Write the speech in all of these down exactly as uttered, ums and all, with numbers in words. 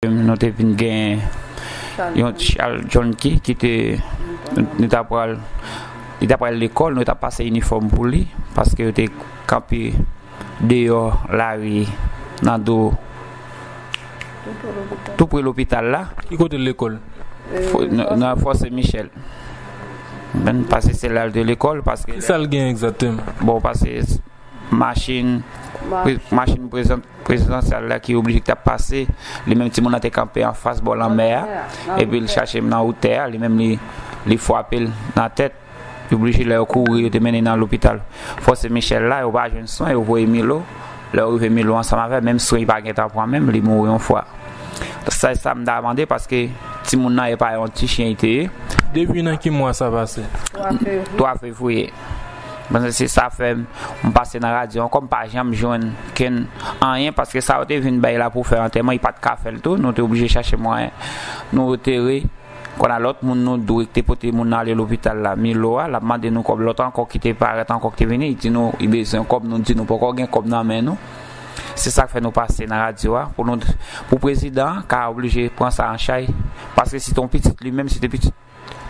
Nou te vin gen yon Charles John Key ki te, nou t ap pral, li t ap pral lekòl, nou t ap pase inifòm pou li, paske yo te kanpe deyò lari nan do, tou pre lopital la. Ki kote l lekòl? Fo-, nan, nan Fòse Michèl. Konprann? Paske se la l te lekòl, paske... Ki sa l gen egzakteman? Bon, paske machin, pre-, machin prezan-, prezidansyèl la ki oblije ki t ap pase, li menm timoun nan te kanpe anfas bò lanmè a, epi l chache m nan wout tè a, li menm li, li frape l nan tèt. Li oblije, lè yo kouri, yo te mennen nan lopital Fòse Michèl la, yo pa jwenn swen, yo voye Milo. Lè yo rive Milo ansanm avè l, menm swen li pa gentan pran menm, li mouri yon fwa. Sa, sa m ta mande, paske timoun nan e pa yon ti chen li te ye. Depi nan ki mwa sa pase? Twa fevriye. Twa fevriye. Paske se sa fè m, m pase nan radyo ankò, m pa janm jwenn kenn anyen, paske sa yo te vin bay la pou fè antèman, li pa t ka fè l tou, nou te oblije chache mwayen. Nou antere, konn a lòt moun nou dwe ki te pote moun nan ale lopital la, Milo a, l ap mande nou kòb, lòt ankò ki te parèt ankò ki te vini, li di nou, li bezwen kòb, nou di nou poko gen kòb nan men nou. Se sa k fè nou pase nan radyo a, pou nou, pou prezidan an ka oblije pran sa an chay, paske si te yon pitit li menm, si te pitit,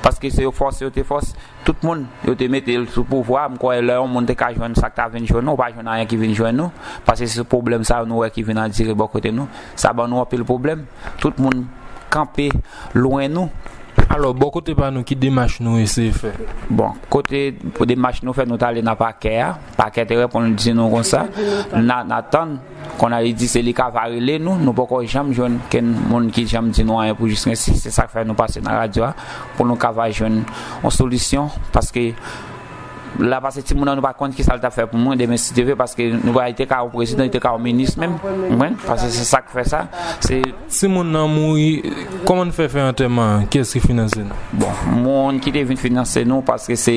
paske se yo fòse, yo te fòse, tout moun, yo te mete l sou pouvwa, m kwè lè yon moun te ka jwenn sa k ta vin jwenn nou, ou pa jwenn anyen ki vin jwenn nou, paske se pwoblèm sa yo nou wè ki vin andire bò kote nou, sa ban nou anpil pwoblèm, tout moun kanpe lwen nou. Alò, bò kote pa nou, ki demach nou eseye fè? Bon, kote pou demach nou fè, nou t ale nan pakè a. Pakè te reponn di nou konsa, n a, n a tann, konn a li di se li k ava rele nou, nou poko janm jwenn kenn moun ki janm di nou anyen pou jiskensi. Se sa k fè nou pase nan radyo a, pou nou kava jwenn yon solisyon, paske la pase timoun nan nou pa konn ki sa l t ap fè pou mwen demen si Dye vle, paske nou pa, li te ka yon prezidan, li te ka yon minis menm, konprann? Paske se sa k fè sa, se... Timoun nan mouri, kòman n fè fè antèman an? Kiyès ki finanse nou? Bon, moun ki te vin finanse nou, paske se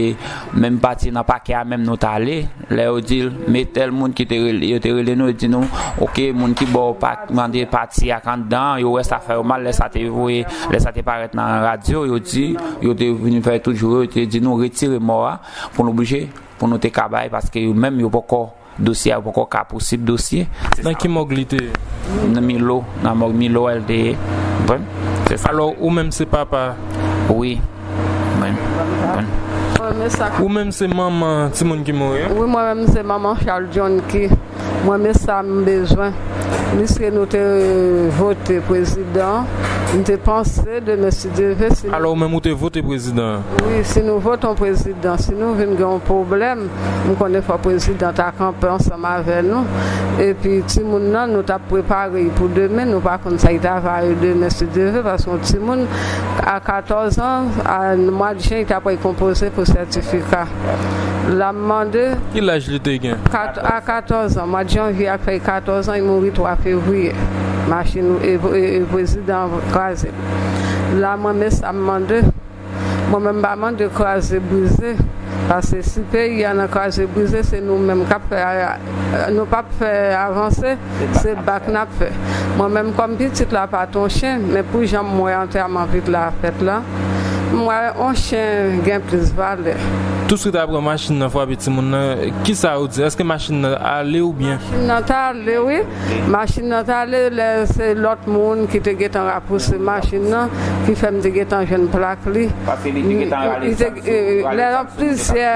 menm pati nan pakè a menm nou t ale, lè yo di l, men tèl moun ki te rele, yo te rele nou, yo di nou, oke, moun ki ba w pa, mande pati ak anndan, yo wè sa fè yo mal, lè sa te voye, lè sa te parèt nan radyo, yo di, yo te vin fè tout jou yo, yo te di nou retire mò a, pou nou oblije, pou nou te ka bay, paske yo menm yo poko, dosye a poko ka posib dosye. Nan ki mòg li te ye? Nan Milo, nan mòg Milo a l te ye. Konprann? Se sa. Alò, ou menm se papa? Wi. Mwen, mwen. Ou menm se manman timoun ki mouri a? Wi, mwen menm se manman Charles John Key. Mwen, men sa m bezwen. Miske nou te vote prezidan, m te panse demen si Dye vle, si... Alò, ou menm ou te vote prezidan an? Wi, si nou vote yon prezidan, si nou vin gen yon pwoblèm, m konnen fò prezidan ta kanpe ansanm avè nou. Epi timoun nan, nou t ap prepare l pou demen, nou pa konn sa li ta va ye demen si Dye vle, paske yon timoun a katòz an, a mwa jen, li ta pral konpoze pou sètifika. La m mande... Ki laj li te gen? Kat-, a katòz an, mwa janvye a fè katòz an, li mouri twa fevriye. Machin e, e, e prezidan an kraze. La, mwen, men sa m mande. Mwen menm, m pa mande kraze brize, paske si peyi a nan kraze brize, se nou menm k ap fè, nou p ap fè avanse, se bak n ap fè. Mwen menm, kòm pitit la pa t yon chen, men pou jan m wè antèman pitit la fèt la, m wè yon chen gen plis valè. Touswit apre machin nan frape timoun nan, kisa yo di? Èske machin nan ale oubyen? Machin nan t ale, wi. Machin nan t ale, lè se lòt moun ki te gentan rapouse machin nan, ki fè m te gentan jwenn plak li. Paske li te gentan rale zam sou, rale zam sou. Lè plizyè,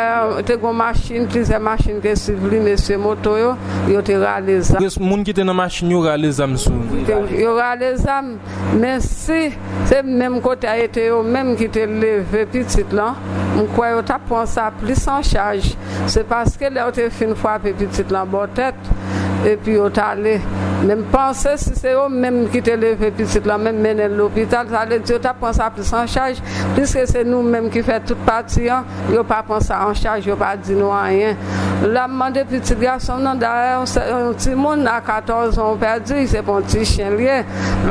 te gon machin, plizyè machin te swiv li, mesye moto yo, yo te rale zam. Moun ki te nan machin yo rale zam sou ou? Yo rale zam, men si se menm kote a, e te yo menm ki te leve pitit lan, m kwè yo t ap pran sa plis an chaj. Se paske lè yo te fin frape pitit lan bò tèt, epi yo t ale. Men m panse si se yo menm ki te leve pitit lan, menm mennen l lopital, sa vle di yo t ap pran sa plis an chaj, piske se nou menm ki fè tout pati an, yo pa pran sa an chaj, yo pa di nou anyen. La m mande pitit gason m nan, dayè, yon sè-, yon timoun a katòz an, ou pèdi, se pa yon ti chen l ye.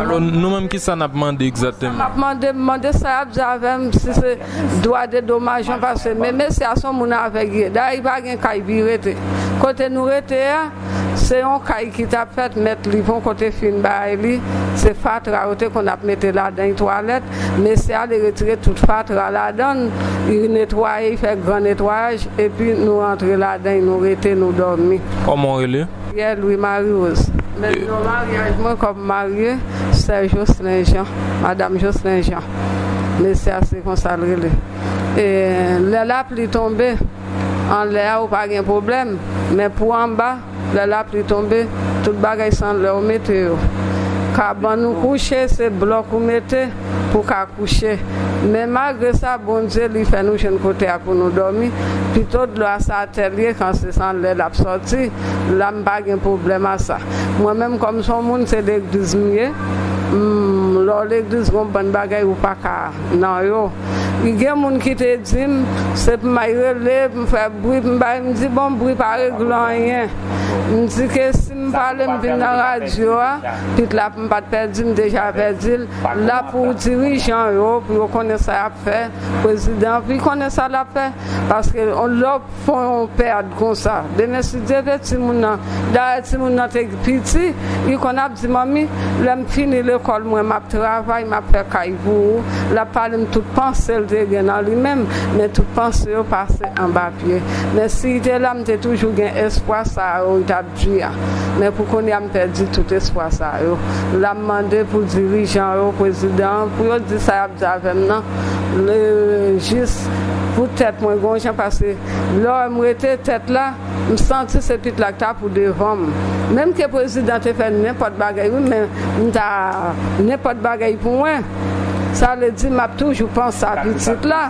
Alò, nou menm, kisa n ap mande egzakteman? Sa m ap mande, m mande sa y ap di avè m, si se dwa de domaj an, paske men mesye a se yon moun avèg li ye. Dayè, li pa gen kay pou li rete. Kote nou rete a, se yon kay ki t ap fèt, mèt li poko te fin bay li. Se fatra yo te konn ap mete ladan l, twalèt. Mesye a, li retire tout fatra ladan l, li netwaye, li fè gran netwayaj, epi nou rantre ladan l, nou rete, nou dòmi. Kòman w rele? Pierre Louis Marie Rose. Men non maryaj mwen kòm marye, sè Jocelyn Jean, madanm Jocelyn Jean. Mesye a se konsa l rele. E lè lapli tonbe, anlè a ou pa gen pwoblèm, men pou anba, lè lapli tonbe, tout bagay se anlè ou mete yo. Kabann ou kouche, se blòk ou mete pou ka kouche. Men malgre sa, Bondye li fè nou jwenn kote a pou nou dòmi. Pito dlo a se atè l ye, kan se anlè l ap sòti, la m pa gen pwoblèm a sa. Mwen menm kòm se yon moun, se legliz m ye. M, lè w legliz, gon bann bagay ou pa ka nan yo. Gen moun ki te di m, se pou m al rele, pou m fè bri, pou m bay, m di, bon, bri pa regle anyen. M di ke si m pale, m vin nan radyo a, pit la pou m pa t pèdi, m deja pèdi l. La pou dirijan yo, pou yo konnen sa y ap fè. Prezidan, pou l konnen sa l ap fè. Paske lè w fè yon pèd konsa, demen si Dye vle, timoun nan, dayè timoun nan te piti, li konn ap di, manmi, lè m fini lekòl mwen, m ap travay, m ap fè kay pou ou. L ap pale m tout panse l te gen nan li menm, men tout panse yo pase anba pye. Men si l te la, m te toujou gen espwa sa yo, li t ap di a. Men pou kounye a, m pèdi tout espwa sa yo. La, m mande pou dirijan yo, prezidan an, pou yo di sa y ap di avè m nan, le, jis pou tèt mwen gon jan, paske lè m rete tèt la, m santi se pit la k ta pou devan m. Menm ke prezidan te fè nenpòt bagay, wi, men m ta nenpòt bagay pou mwen. Sa vle di, m ap toujou panse a pitit la.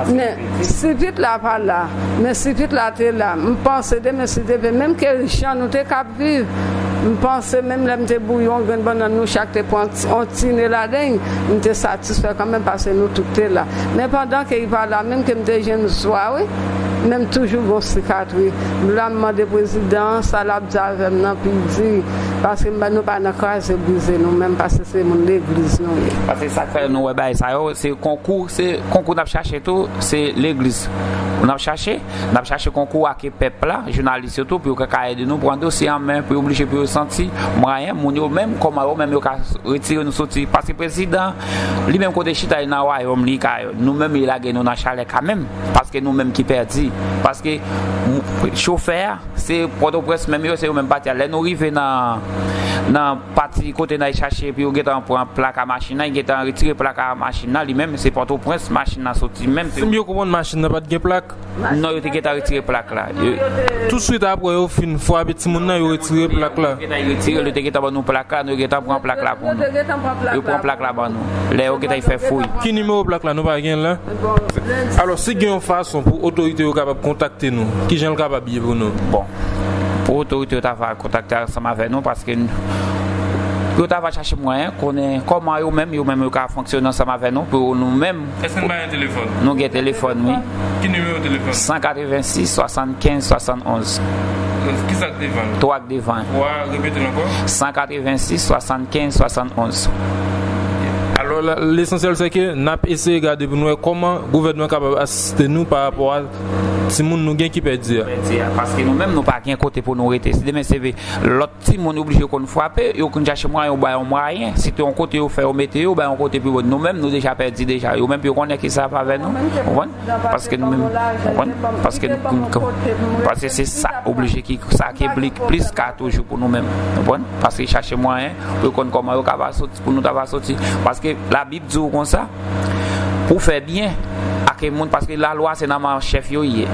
Men si pit la pa la, men si pit la te la, m panse demen si Dye vle, menm ke jan nou te ka ap viv, m panse menm lè m te bouyi yon grenn bannann, nou chak te pran ti, yon ti ne ladann, m te satisfè kanmenm paske nou tout te la. Men pandan ke li pa la, menm ke m te jwenn swa, wi, men m toujou gon sikatri. La, m mande prezidan an, sa l ap di avè m nan, pou l di, paske m, nou pa nan kraze brize nou menm, paske se moun legliz nou ye. Paske sa k fè nou wè bagay sa yo, se konkou, se konkou n ap chache tou, se legliz. N ap chache, n ap chache konkou ak pèp la, jounalis yo tou, pou yo ka ede nou pran dosye an men, pou yo oblije, pou yo santi mwayen, moun yo menm, kòman yo menm yo ka retire nou soti. Paske prezidan, li menm kote chita, li nan wayòm li, ka, nou menm, li lage nou nan chalè kanmenm. Paske nou menm ki pèdi. Paske m, chofè a, se Pòtoprens menm yo, se yo menm pati a. Lè nou rive nan, nan pati kote n al chache, epi yo gentan pran plaka machin nan, yo gentan retire plaka machin nan, li menm, se Pòtoprens machin nan soti menm. Si m byen konprann, machin nan pa t gen plak? Non, yo te gentan retire plak la. Yo, touswit apre yo fin frape timoun nan, yo retire plak la. Yo te gentan retire, yo te gentan ban nou plak la, nou gentan pran plak la pou nou. Yo pran plak la ban nou. Lè yo gentan fè fouy. Ki nimewo plak la, nou pa gen l la? Alò, si gen yon fason pou otorite yo kapab kontakte nou, ki jan l kapab ye pou nou? Bon, pou otorite yo ta va kontakte ansanm avè nou, paske n, pou yo ta va chache mwayen konnen kòman yo menm, yo menm yo ka fonksyone ansanm avè nou, pou nou menm. Èske n pa gen telefòn? Nou gen telefòn, wi. Ki nimewo telefòn? San katrevensis, swasannkenz, swasannonz. Kisa k devan l? Twa k devan l. Twa, repete l ankò. San katrevensis, swasannkenz, swasannonz. Alò, la, lesansyèl, se ke n ap eseye gade pou n wè kòman gouvènman kapab asiste nou pa rapò a timoun nou gen ki pèdi a. Pèdi a, paske nou menm, nou pa gen kote pou nou rete. Si demen se lòt timoun yo oblije konn frape, yo konn chache mwayen, yo bay yon mwayen. Si te yon kote yo fè, yo mete yo, bay yon kote pi bon. Nou menm, nou deja pèdi deja. Yo menm, yo konnen ki sa ap avè nou. Ou konprann? Paske nou menm, ou konprann? Paske nou, paske se sa oblije ki, sa ki pli, plis ka toujou pou nou menm. Ou konprann? Paske chache mwayen pou yo konn kòman yo ka va soti, pou nou ta va soti. Paske Labib di w konsa, pou fè byen ak moun, paske lalwa se nan men chèf yo ye.